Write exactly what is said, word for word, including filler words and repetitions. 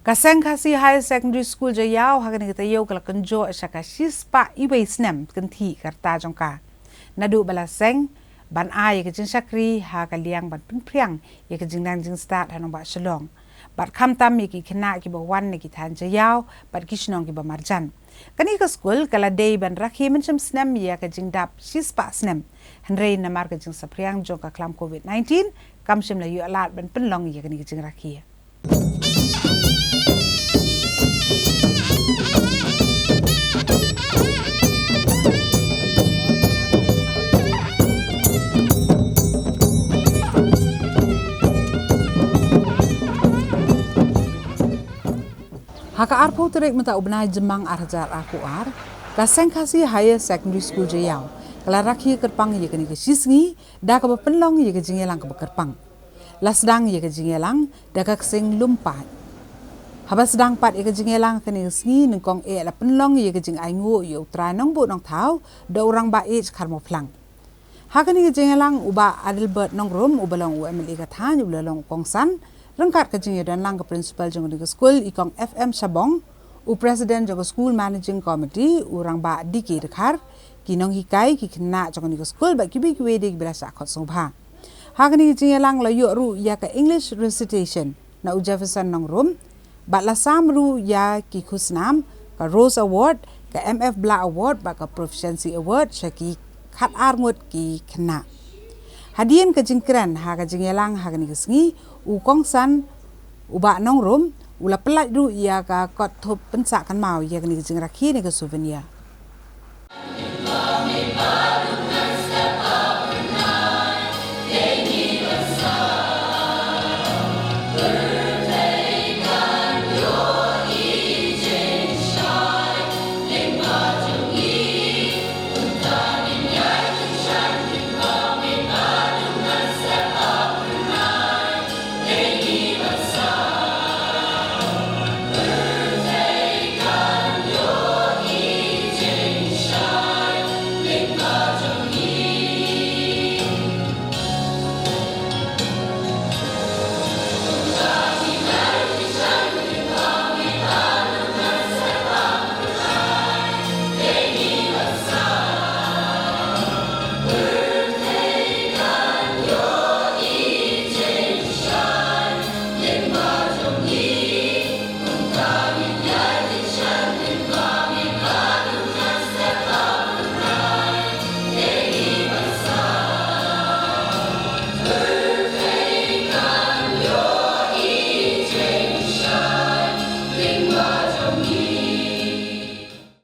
Ka Seng Khasi Higher Secondary School Jaïaw ha kane ka taïew ka la kynjoh sha ka shispah iwei snem kynthih ka rta jong ka. Naduh ba la seng ban ai ïa ka jingshakri ha ka liang ban pynphriang ïa ka jingnang jingstad ha nongbah Shillong, bad khamtam ïa ki khynnah kiba wan na ki thaiñ Jaïaw bad ki shnong kiba marjan. Kane ka skul ka la dei ban rakhe mynshem snem ïa ka jingdap shispah snem, hynrei namar ka jingsaphriang jong ka khlam covid nineteen kam shym la ïoh lad ban pynlong ïa kane ka jingrakhe. Ha ka arphew tarik mynta u bnai Jymmang ar hajar arphew ar, ka Seng Khasi Higher Secondary School Jaïaw ka la rakhe kyrpang ïa kane ka shisngi da kaba pynlong ïa ka jingïalang kaba kyrpang. La sdang ïa ka jingïalang da ka ksing lum paid. Haba sdang pat ïa ka jingïalang kane ka sngi, nyngkong eh la pynlong ïa ka jingainguh ïa u Trai Nongbuh Nongthaw da u Rangbah H Kharmawphlang. Ha kane ka jingïalang u Bah Adelbert Nongrum uba long u M L A ka thaiñ u la long u kongsan, ryngkat ka jingïadonlang ka principal jong kane ka skul i Kong F M Shabong, u president jong ka school managing committee u Rangbah D K Dkhar, ki nonghikai, ki khynnah jong kane ka skul bad kiwei kiwei de kiba la shah khot sngewbha. Ha kane ka jingïalang la ïoh ruh ïa ka English recitation na u Jefferson Nongrum, bad la sam ruh ïa ki khusnam, ka Rose Award, ka M F Blah Award bad ka Proficiency Award sha ki khatar ngut ki khynnah. Hadien ka jingkren ha ka jingïalang ha kane ka sngi, u kongsan u Bah Nongrum u la pyllait ruh ïa ka kot thup pynsah kynmaw ïa kane ka jingrakhe ne ka souvenir.